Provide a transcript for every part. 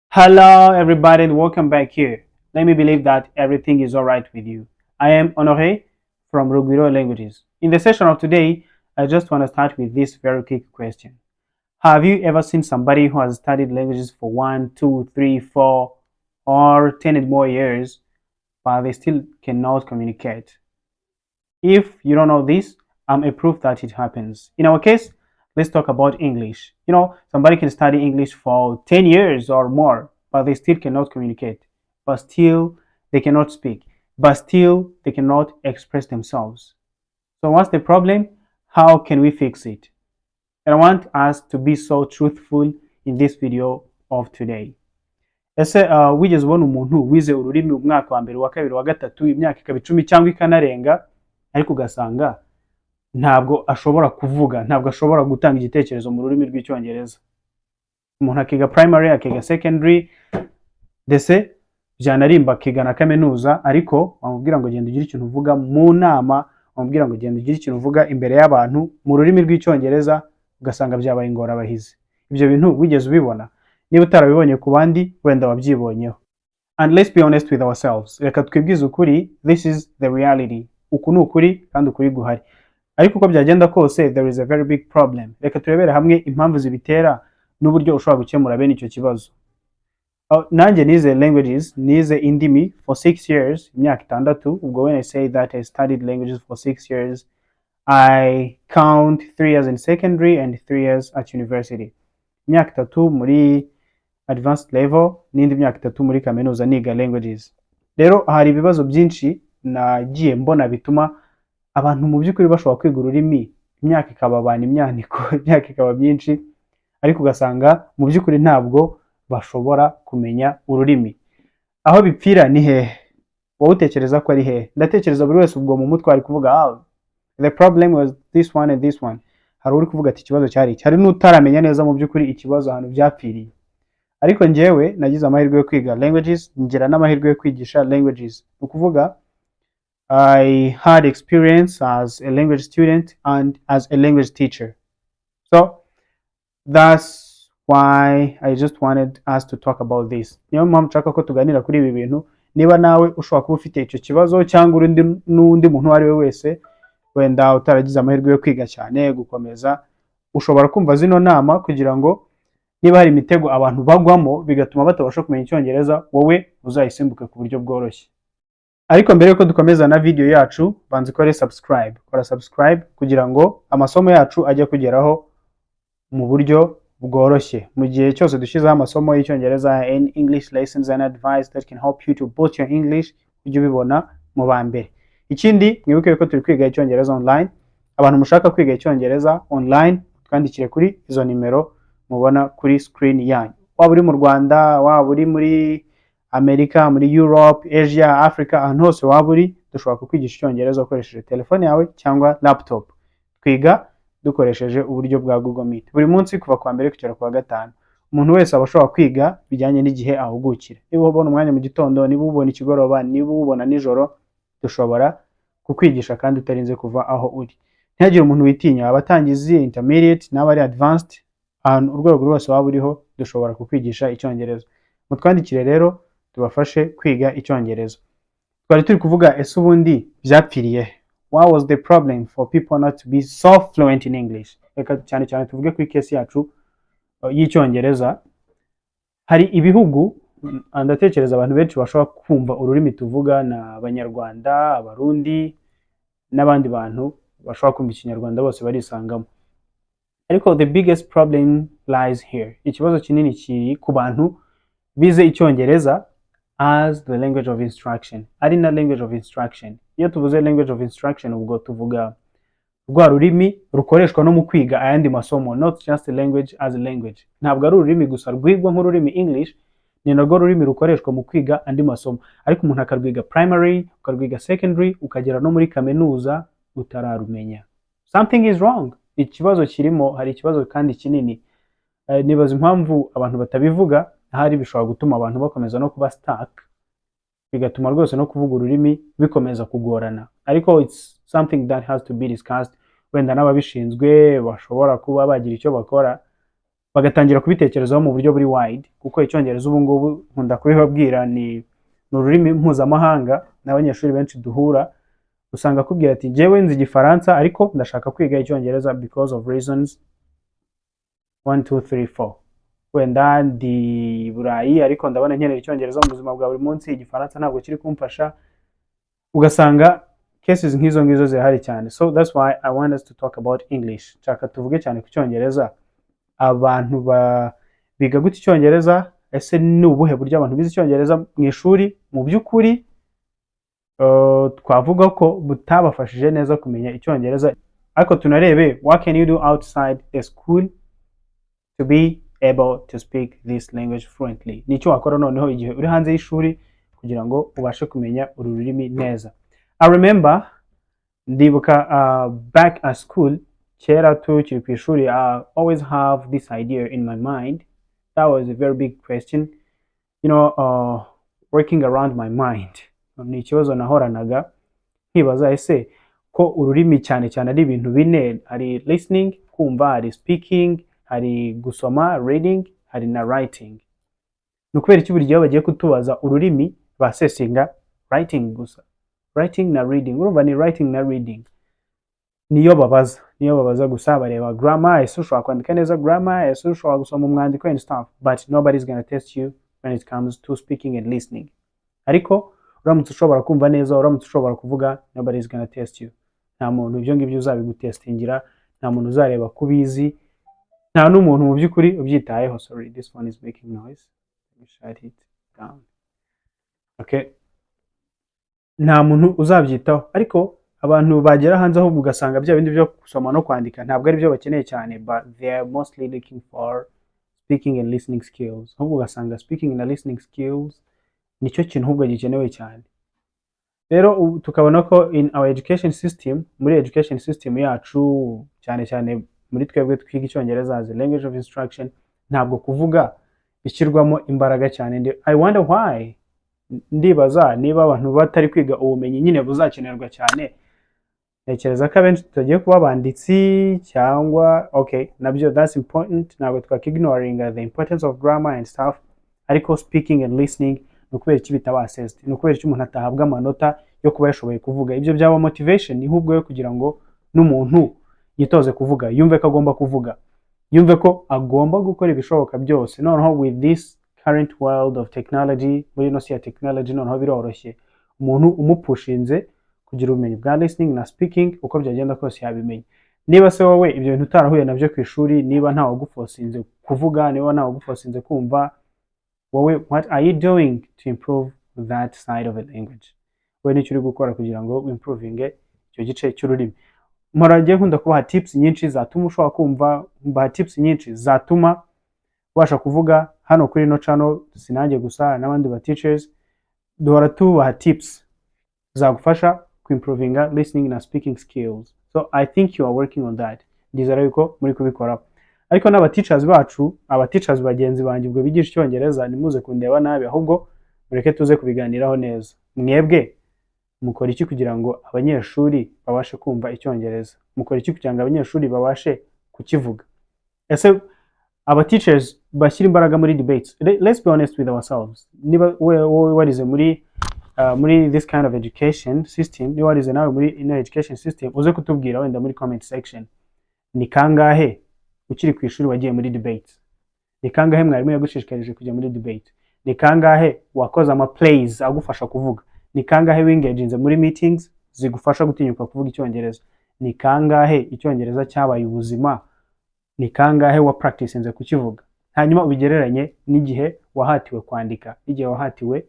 Hello, everybody, and welcome back here. Let me believe that everything is alright with you. I am Honore from Rugwiro Languages. In the session of today, I just want to start with this very quick question. Have you ever seen somebody who has studied languages for 1, 2, 3, 4, or 10 and more years, but they still cannot communicate? If you don't know this, I'm a proof that it happens. In our case, let's talk about English. Somebody can study English for 10 years or more, but they still cannot communicate, but still they cannot speak, but still they cannot express themselves. So, what's the problem? How can we fix it? And I want us to be so truthful in this video of today. Ese wigeze ubona umuntu wize ururimi umwaka wa mbere, wa kabiri, wa gatatu, imyaka ikaba 10 cyangwa ikanarenga, ariko ugasanga ntabwo ashobora kuvuga, ntabwo ashobora gutanga igitekerezo mu rurimi rw'Icyongereza? Umuntu akiga primary, akiga secondary, ndetse byanarimba akiga na kaminuza, ariko wamubwira ngo genda ugire ikintu uvuga mu nama, wamubwira ngo genda ugire ikintu uvuga imbere y'abantu mu rurimi rw'Icyongereza, ugasanga byabaye ingorabahizi. Ibyo bintu wigeze ubibona? Niba utarabibonye ku bandi, wenda wabyibonyeho. And let's be honest with ourselves, reka twibwize ukuri. This is the reality. Uku ni ukuri kandi ukuri guhari. Ariko uko byagenda kose, there is a very big problem. Reka turebere hamwe impamvu zibitera n'uburyo ushobora gukemura bene icyo kibazo. Nanjye nize languages, nize indimi for 6 years, imyaka 6. Ubwo when I say that I studied languages for 6 years, I count 3 years in secondary and 3 years at university, imyaka 3 muri advanced level n'indi myaka 3 muri kaminuza niga languages. Rero hari ibibazo byinshi nagiye mbona bituma abantu mu by'ukuri bashobora kwiga ururimi imyaka ikababana imyaniko, imyaka ikaba myinshi, ariko ugasanga mu by'ukuri ntabwo bashobora kumenya ururimi. Aho bipfira ni hehe? Wowe utekereza ko ari hehe? Ndatekereza buri wese ubwo mu mutwe ari kuvuga, "Ah, the problem was this one and this one." Hari uri kuvuga ati ikibazo cyari iki, hari n'utaramenya neza mu by'ukuri ikibazo ahantu byapfiriye. Ariko njyewe nagize amahirwe yo kwiga languages, ngira n'amahirwe yo kwigisha languages. Ni ukuvuga I had experience as a language student and as a language teacher. So that's why I just wanted us to talk about this. Niyo mpamvu nshaka ko tuganira kuri ibi bintu. Niba nawe ushobora kuba ufite icyo kibazo cyangwa undi n'undi muntu uwo ari we wese wenda utaragize amahirwe yo kwiga cyane gukomeza, ushobora kumva zino nama kugira ngo niba hari imitego abantu bagwamo bigatuma batabasha kumenya Icyongereza, wowe uzayisimbuke ku buryo bworoshye. Ariko mbere yuko dukomeza na video yacu, banza ukore subscribe. Kora subscribe kugira ngo amasomo yacu ajye kugeraho mu buryo bworoshye mu gihe cyose dushyizeho amasomo y'Icyongereza and English lessons and advice that can help you to boost your English, ujye ubibona mu ba mbere. Ikindi, mwibuke ko turi kwiga Icyongereza online. Abantu mushaka kwiga Icyongereza online, twandikire kuri izo nimero mubona kuri screen yanyu. Waba uri mu Rwanda, waba uri muri Amerika, muri Europe, Asia, Africa, ahantu hose waba uri, dushobora kukwigisha Icyongereza ukoresheje telefone yawe cyangwa laptop. Twiga dukoresheje uburyo bwa Google Meet buri munsi kuva ku wa mbere kugera ku wa gatanu. Umuntu wese aba ashobora kwiga bijyanye n'igihe ahugukira. Niba ubona umwanya mu gitondo, niba ubona ikigoroba, niba ubona nijoro, dushobora kukwigisha kandi utarinze kuva aho uri. Ntihagire umuntu witinya. Abatangizi, intermediate n'abari advanced, ahantu urwego rwose waba uriho, dushobora kukwigisha Icyongereza. Mutwandikire rero tubafashe kwiga Icyongereza. Twari turi kuvuga, ese ubundi byapfiriye he? What was the problem for people not to be so fluent in English? Reka cyane cyane tuvuge kuri case yacu y'Icyongereza. Hari ibihugu, ndatekereza abantu benshi bashobora kumva ururimi tuvuga ni Abanyarwanda, Abarundi n'abandi bantu bashobora kumva Ikinyarwanda, bose barisangamo. Ariko the biggest problem lies here. Ikibazo kinini kiri ku bantu bize Icyongereza as the language of instruction, ari na language of instruction. Iyo tuvuze language of instruction, ubwo tuvuga rwa rurimi rukoreshwa no mu kwiga ayandi masomo, not just a language as a language. Ntabwo ari ururimi gusa rwigwa nk'ururimi English, ni narwo rurimi rukoreshwa mu kwiga andi masomo. Ariko umuntu akarwiga primary, ukarwiga secondary, ukagera no muri kaminuza utararumenya. Something is wrong. Ikibazo kirimo, hari ikibazo kandi kinini. Nibaza impamvu abantu batabivuga. Ahari bishobora gutuma abantu bakomeza no kuba stuck, bigatuma rwose no kuvuga ururimi bikomeza kugorana. Ariko it's something that has to be discussed. Wenda n'ababishinzwe bashobora kuba bagira icyo bakora. Bagatangira kubitekerezaho mu buryo buri wide, kuko Icyongereza ubu ngubu, nkunda kubibabwira, ni ururimi mpuzamahanga. N'abanyeshuri benshi duhura usanga akubwira ati: "Njyewe nzi Igifaransa, ariko ndashaka kwiga Icyongereza because of reasons 1 2 3 4. Wenda ndi Burayi, ariko ndabona nkenera Icyongereza mu buzima bwa buri munsi, Igifaransa ntabwo kiri kumfasha." Ugasanga cases nk'izo ngizo zirahari cyane. So that's why I want us to talk about English. Nshaka tuvuge cyane ku Cyongereza. Abantu biga gute Icyongereza? Ese ni ubuhe buryo abantu bize Icyongereza mu ishuri mu by'ukuri twavuga ko butabafashije neza kumenya Icyongereza? Ariko tunarebe, what can you do outside the school to be able to speak this language fluently? Ni icyo wakora noneho igihe uri hanze y'ishuri kugira ngo ubashe kumenya uru rurimi neza. I remember, ndibuka, back at school, kera tukiri ku ishuri, I always have this idea in my mind. That was a very big question working around my mind. Ni ikibazo nahoranaga nkibaza: ese ko ururimi cyane cyane ari ibintu bine, hari listening, kumva, hari speaking, hari gusoma, reading, hari na writing, ni ukubera iki buri gihe bagiye kutubaza ururimi bassessinga writing gusa, writing na reading? Urumva ni writing na reading niyo babaza gusa. Bareba grammar: ese ushobora kwandika neza grammar? Ese ushobora gusoma umwandiko and stuff? But nobody's gonna test you when it comes to speaking and listening. Ariko uramutse ushobora kumva neza, uramutse ushobora kuvuga, nobody's gonna test you. Nta muntu ibyo ngibyo uzabigutestingira, nta muntu uzareba ko ubizi, nta n'umuntu mu by'ukuri ubyitayeho. Sorry, this one is making noise. Let me shut it down. Okay, nta muntu uzabyitaho. Ariko abantu bagera hanze ahubwo ugasanga bya bindi byo gusoma no kwandika ntabwo ari byo bakeneye cyane, but they are mostly looking for speaking and listening skills. Ahubwo ugasanga speaking and listening skills nicyo kintu ahubwo gikenewe cyane. Rero ubu tukabona ko in our education system, muri education system yacu, cyane cyane muri twebwe twiga Icyongereza as a language of instruction, ntabwo kuvuga bishyirwamo imbaraga cyane. I wonder why. Ndibaza niba abantu batari kwiga ubumenyi nyine buzakenerwa cyane. Ntekereza ko abenshi tutagiye kuba abanditsi cyangwa, okay, nabyo that's important, ntabwo twakignoringa the importance of grammar and stuff, ariko speaking and listening ni ukubera iki bitaba assessed? Ni ukubera iki umuntu atahabwa amanota yo kuba yashoboye kuvuga? Ibyo byaba motivation ahubwo yo kugira ngo n'umuntu yitoze kuvuga, yumve ko agomba kuvuga, yumve ko agomba gukora ibishoboka byose. Noneho with this current world of technology, muri ino si ya technology, noneho biroroshye. Umuntu umupushinze kugira ubumenyi bwa listening na speaking, uko byagenda kose yabimenya. Niba se wowe ibyo bintu utarahuye nabyo ku ishuri, niba ntawe waguforcinze kuvuga, niba ntawe waguforcinze kumva, wowe what are you doing to improve that side of a language? Wowe nicyo uri gukora kugira ngo wimprovinge icyo gice cy'ururimi? Mpora ngiye nkunda kubaha tips nyinshi zatuma ushobora kumva, mbaha tips nyinshi zatuma ubasha kuvuga hano kuri ino channel. Sinanjye gusa, n'abandi ba teachers duhora tubaha tips zagufasha kuimprovinga listening na speaking skills. So I think you are working on that. Ndizera yuko muri kubikora. Ariko n'aba teachers bacu, aba teachers bagenzi banjye ubwo bigisha Icyongereza, ntimuze kundeba nabi, ahubwo mureke tuze kubiganiraho neza. Mwebwe mukora iki kugira ngo abanyeshuri babashe kumva Icyongereza? Mukora iki kugira ngo abanyeshuri babashe kukivuga? Ese aba teachers bashyira imbaraga muri debates? Let's be honest with ourselves. Niba wowe warize muri this kind of education system, niba warize nawe muri ino education system, uze kutubwira wenda muri comment section: ni kangahe ukiri ku ishuri wagiye muri debates? Ni kangahe mwarimu yagushishikarije kujya muri debate? Ni kangahe wakoze ama plays agufasha kuvuga? Ni kangahe wingaginze muri meetings zigufasha gutinyuka kuvuga Icyongereza? Ni kangahe Icyongereza cyabaye ubuzima? Ni kangahe wa practicinze kukivuga? Hanyuma ubigereranye n'igihe wahatiwe kwandika, n'igihe wahatiwe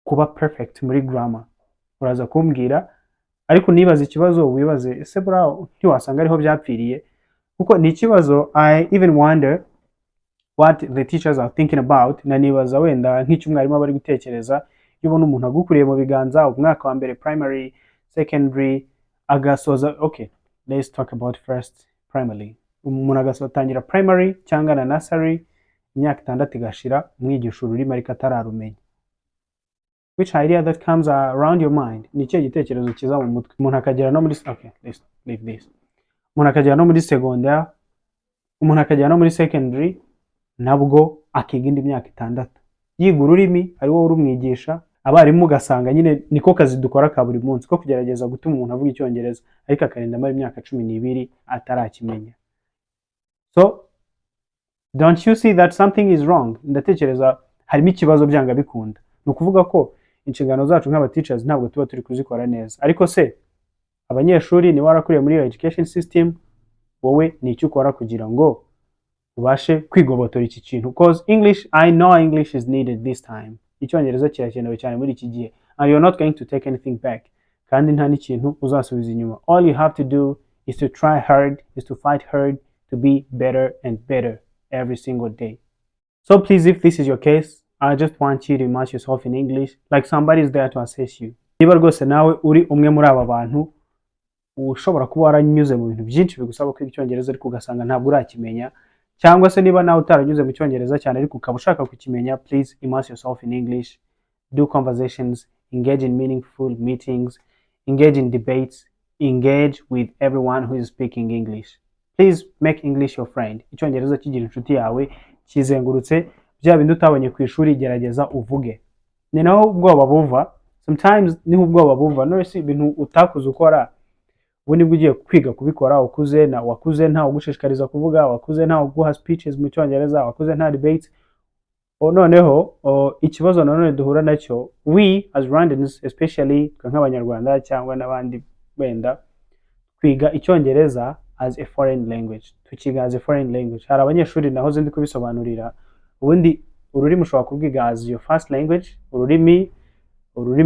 kuba perfect muri grammar. Uraza kumbwira. Ariko nibaza ikibazo, wibaze: ese buriya ntiwasanga ariho byapfiriye? Kuko ni ikibazo. I even wonder what the teachers are thinking about. Nanibaza wenda nk'icyo umwarimu aba ari gutekereza iyo ubona umuntu agukuriye mu biganza umwaka wa mbere primary, secondary, agasoza. Okay, let's talk about first primary. Umuntu agatangira primary cyangwa na nursery, imyaka 6 igashira umwigisha ururimi ariko atararumenya. Which idea that comes around your mind? Ni ikihe gitekerezo kiza mu mutwe? Umuntu akagera no muri, okay, let's leave this. Umuntu akagera no muri secondaire. Umuntu akajya no muri secondary, nabwo akiga indi myaka 6 yiga ururimi ari wowe urumwigisha. Abarimu ugasanga nyine niko kazi dukora ka buri munsi ko kugerageza gutuma umuntu avuga Icyongereza, ariko akarinda amara imyaka 12 atarakimenya. So don't you see that something is wrong? Ndatekereza harimo ikibazo byanga bikunda. Ni ukuvuga ko inshingano zacu nk'aba teachers ntabwo tuba turi kuzikora neza. Ariko se abanyeshuri, niba warakuriye muri iyo education system, wowe ni icyo ukora kugira ngo ubashe kwigobotora iki kintu? 'Cause English, I know English is needed this time. Icyongereza kirakenewe cyane muri iki gihe, and you're not going to take anything back, kandi nta n'ikintu uzasubiza inyuma. All you have to do is to try hard, is to fight hard to be better and better every single day. So please, if this is your case, I just want you to immerse yourself in English like somebody is there to assess you. Niba rwose nawe uri umwe muri aba bantu ushobora kuba waranyuze mu bintu byinshi bigusaba kwiga Icyongereza ariko ugasanga ntabwo urakimenya, cyangwa se niba nawe utaranyuze mu Cyongereza cyane ariko ukaba ushaka kukimenya, please immerse yourself in English. Do conversations, engage in meaningful meetings, engage in debates, engage with everyone who is speaking English. Please make English your friend. Icyongereza kigira inshuti yawe, kizengurutse. Bya bindi utabonye ku ishuri, gerageza uvuge. Ni naho ubwoba buva sometimes, niho ubwoba buva. None se ibintu utakuze ukora, ubu nibwo ugiye kwiga kubikora ukuze? Na wakuze ntawe ugushishikariza kuvuga, wakuze ntawe uguha speeches mu Cyongereza, wakuze nta debates. Noneho ikibazo nanone duhura nacyo, we as Rwandans especially, twe nk'Abanyarwanda cyangwa n'abandi wenda, twiga Icyongereza as a foreign language, tukiga as a foreign language. Hari abanyeshuri nahoze ndi kubisobanurira. Ubundi ururimi ushobora kurwiga as your first language, ururimi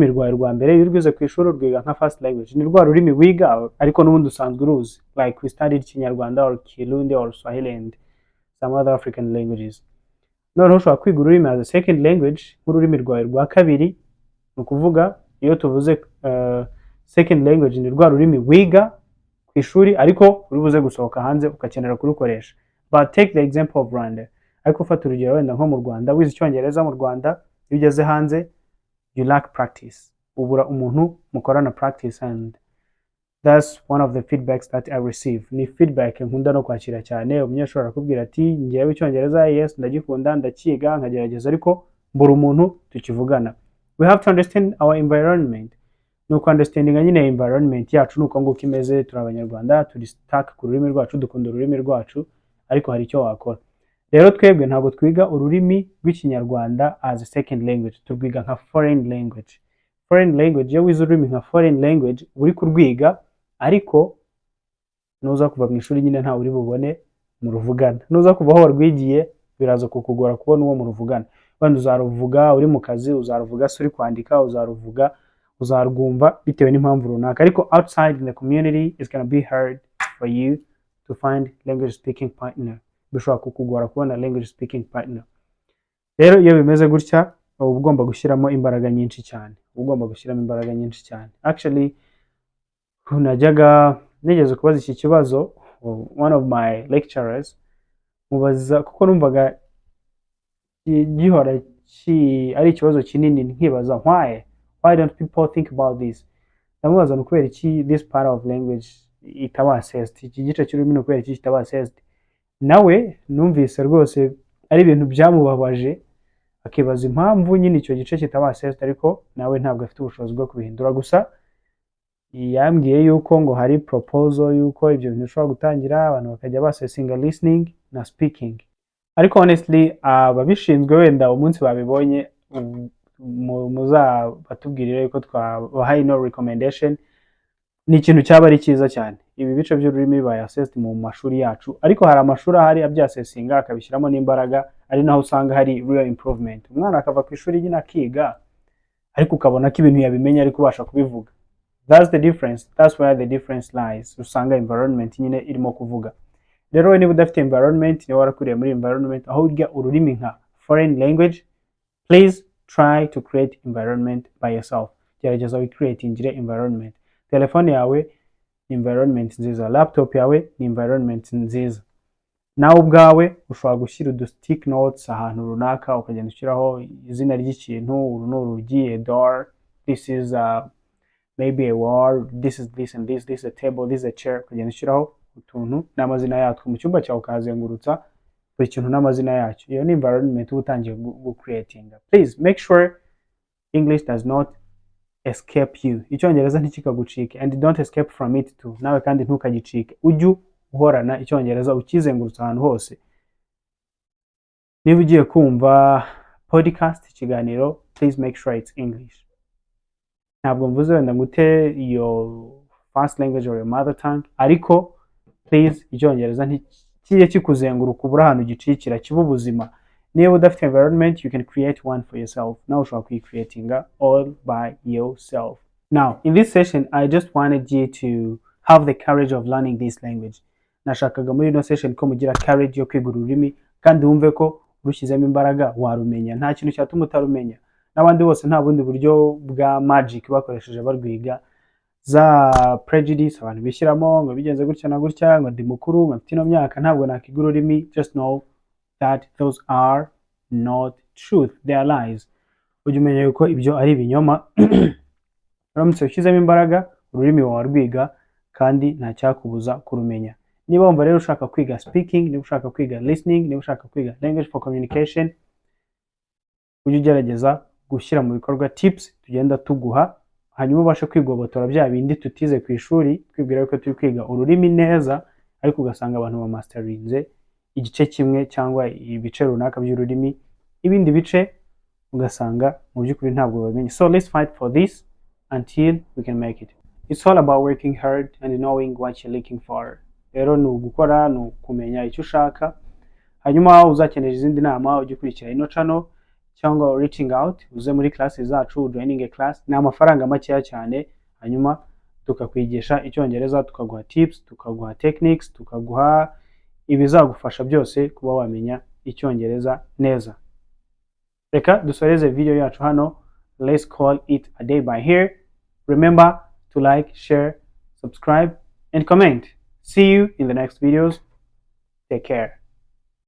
rwawe rwa mbere. Iyo urwize ku ishuri, urwiga nka first language, ni rwa rurimi wiga ariko n'ubundi usanzwe uruzi, like we studied Kinyarwanda or Kirundi or Swahili and some other African languages. Noneho ushobora kwiga ururimi as a second language, nk'ururimi rwawe rwa kabiri. Ni ukuvuga iyo tuvuze second language, ni rwa rurimi wiga ku ishuri ariko uri buze gusohoka hanze ugakenera kurukoresha. But take the example of Rwanda. Ariko ufata urugero wenda nko mu Rwanda, wize Icyongereza mu Rwanda, iyo ugeze hanze you lack practice, ubura umuntu mukorana practice. And that's one of the feedbacks that I receive. Ni feedback nkunda no kwakira cyane. Umunyeshuri arakubwira ati: "Ngewe Icyongereza, yes, ndagikunda, ndakiga, nkagerageza, ariko mbura umuntu tukivugana." We have to understand our environment. Ni uku understandinga nyine environment yacu, ni uko nguko imeze. Turi Abanyarwanda, turi stuck ku rurimi rwacu, dukunda ururimi rwacu, ariko hari icyo wakora. Rero twebwe ntabwo twiga ururimi rw'Ikinyarwanda as a second language, turwiga nka foreign language. Foreign language, iyo wize ururimi nka foreign language, uri kurwiga ariko nuza kuva mu ishuri nyine ntawe uri bubone muruvugana. Nuza kuva aho warwigiye, biraza kukugora kubona uwo muruvugana. Wenda uzaruvuga uri mu kazi, uzaruvuga se uri kwandika, uzaruvuga, uzarwumva bitewe n'impamvu runaka, ariko outside in the community it's gonna be hard for you to find language speaking partner. Bishobora kukugora kubona language speaking partner. Rero iyo bimeze gutya, uba ugomba gushyiramo imbaraga nyinshi cyane, uba ugomba gushyiramo imbaraga nyinshi cyane. Actually, najyaga nigeze kubaza iki kibazo one of my lecturers, mubaza kuko numvaga gihora ari ikibazo kinini, nkibaza why don't people think about this? Ndamubaza ni ukubera iki this part of language itaba assessed? Iki gice cy'ururimi ni ukubera iki kitaba assessed? Nawe numvise rwose ari ibintu byamubabaje, akibaza impamvu nyine icyo gice kitaba assessed, ariko nawe ntabwo afite ubushobozi bwo kubihindura. Gusa yambwiye yuko ngo hari proposal yuko ibyo bintu bishobora gutangira, abantu bakajya bassessinga listening na speaking. Ariko honestly, ababishinzwe wenda umunsi babibonye muzabatubwirire yuko twabahaye ino recommendation. Ni ikintu cyaba ari cyiza cyane ibi bice by'ururimi bibaye assessed mu mashuri yacu. Ariko hari amashuri ahari abyassessinga, akabishyiramo n'imbaraga, ari naho usanga hari real improvement. Umwana akava ku ishuri nyine akiga, ariko ukabona ko ibintu yabimenye, ari kubasha kubivuga. That's the difference, that's where the difference lies. Usanga environment nyine irimo kuvuga. Rero wowe niba udafite environment, niba warakuriye muri environment aho wiga ururimi nka foreign language, please try to create environment by yourself. Gerageza wicreatingire environment. Telefone yawe ni environment nziza, laptop yawe ni environment nziza. Nawe ubwawe ushobora gushyira udu stick notes ahantu runaka, ukagenda ushyiraho izina ry'ikintu: uru ni urugi, a door, this is maybe a wall, this is this and this, this is a table, this is a chair. Ukagenda ushyiraho Utuntu n'amazina yatwo mu cyumba cyawe, ukahazengurutsa buri kintu n'amazina yacyo. Iyo ni environment uba utangiye gucreatinga. Please make sure English does not escape you. Icyongereza ntikikagucike, and don't escape from it too. Nawe kandi ntukagicike, ujye uhorana Icyongereza, ukizengurutsa ahantu hose. Niba ugiye kumva podcast, ikiganiro, please make sure it's English. Ntabwo mvuze wenda ngo ute your first language or your mother tongue, ariko please, Icyongereza ntikijye kikuzenguruka ubura ahantu gicikira, kiba ubuzima. Niba udafite environment, you can create one for yourself. Nawe ushobora kuyicreatinga all by yourself. Now, in this session, I just wanted you to have the courage of learning this language. Nashakaga muri ino session ko mugira courage yo kwiga ururimi, kandi wumve ko urushyizemo imbaraga warumenya. Nta kintu cyatuma utarumenya. N'abandi bose nta bundi buryo bwa magic bakoresheje barwiga. Za prejudice abantu bishyiramo ngo bigenze gutya na gutya, ngo ndi mukuru, ngo mfite ino myaka, ntabwo nakiga ururimi, just know that those are not truth, they are lies. Ujye umenya yuko ibyo ari ibinyoma. Uramutse ushyizemo imbaraga, ururimi warwiga kandi nta cyakubuza kurumenya. Niba wumva rero ushaka kwiga speaking, niba ushaka kwiga listening, niba ushaka kwiga language for communication, ujye ugerageza gushyira mu bikorwa tips tugenda tuguha, hanyuma ubashe kwigobotora bya bindi tutize ku ishuri, twibwira ko turi kwiga ururimi neza, ariko ugasanga abantu bamasterinze igice kimwe cyangwa ibice runaka by'ururimi, ibindi bice ugasanga mu by'ukuri ntabwo babimenye. So let's fight for this until we can make it. It's all about working hard and knowing what you're looking for. Rero ni ugukora, ni ukumenya icyo ushaka. Hanyuma uzakenera izindi nama, ujye ukurikira ino channel cyangwa reaching out, uze muri class zacu, joining a class. Ni amafaranga makeya cyane, hanyuma tukakwigisha Icyongereza, tukaguha tips, tukaguha techniques, tukaguha ibizagufasha byose kuba wamenya Icyongereza neza. Reka dusoreze video yacu hano. Let's call it a day by here. Remember to like, share, subscribe and comment. See you in the next videos. Take care.